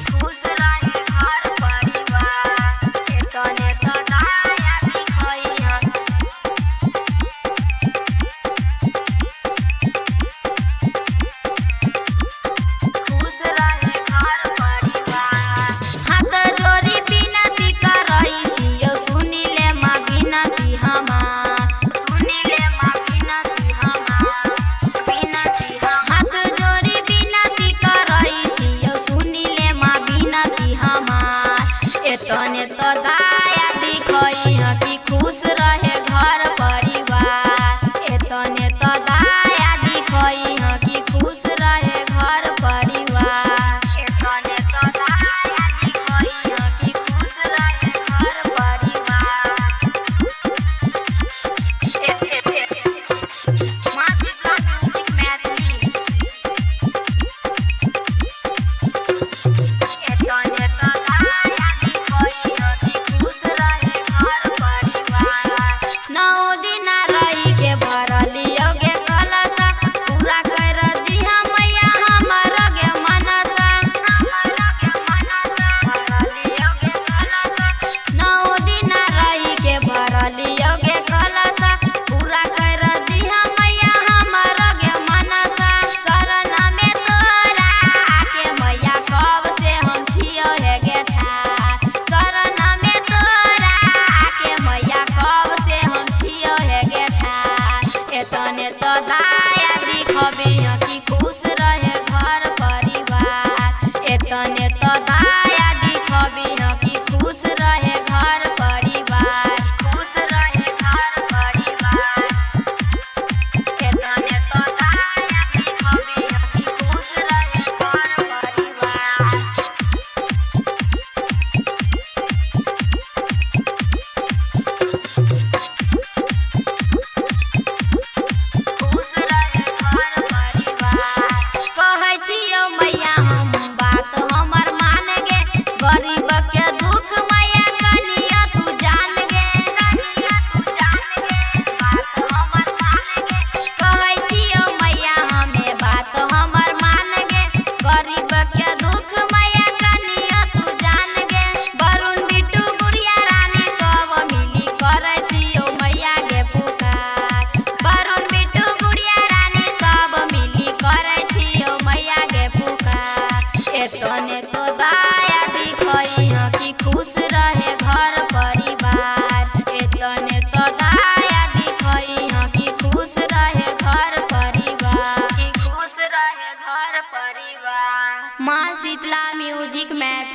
खुश रहे घर परिवार एतने तो दया दिखइह। खुश रहे घर परिवार। हाथ जोड़ी विनती करई छियौ, सुनि ले माँ विनती हमार, सुनि ले माँ विनती हमार, विनती हमार। हाथ जोड़ी विनती करई छियौ, सुनि ले माँ विनती हमार। एतने तो दया दिखइह कि खुश रहे घर परिवार। एतने तो दया दिखइह कि खुश रहे घर परिवार। एतने तो दया दिखइह कि खुश रहे घर परिवार। माँ शीतला म्यूजिक मैथिली। एतने तो दया दिखइह कि खुश रहे घर परिवार। नौ दिना रही के भरलियौ गे कलशा, पूरा कर दिहा मैया हमर गे मनसा, हमर गे मनसा। भरलियौ गे कलशा, नौ दिना रही के भरलियौ गे कलशा, पूरा कर दिहा मैया हमर गे मनसा। शरण में तोरा के मैया कब से हम छियौ हे गे ठार। शरण में तोरा के मैया कब से हम छियौ हे गे ठार। एतने तो दया दिखबिह कि खुश रहे घर परिवार। एतने तो दया दिखबिह कि खुश रहे घर परिवार, खुश रहे घर परिवार। एतने तो दया दिखबिह कि खुश रहे घर परिवार। खुश रहे घर परिवार। कहै छियौ मैया हम बात हमर मान गे, गरीब के दुख मैया कनिया तू जान गे, कनिया तू जान गे, बात हमर मान गे। कहै छियौ मैया हमे बात हमर मान गे, गरीब के दुख मैया कनिया तू जान गे। वरुण बिट्टू गुड़िया रानी सब मिली करै छियौ मैया गे पुकार। वरुण बिट्टू गुड़िया रानी सब मिली करै छियौ मैया गे पुकार। एतने तो दया दिखइह कि खुश रहे घर परिवार। एतने तो दया दिखइह कि खुश रहे घर परिवार, कि खुश रहे घर परिवार। माँ शीतला म्यूजिक मैथिली।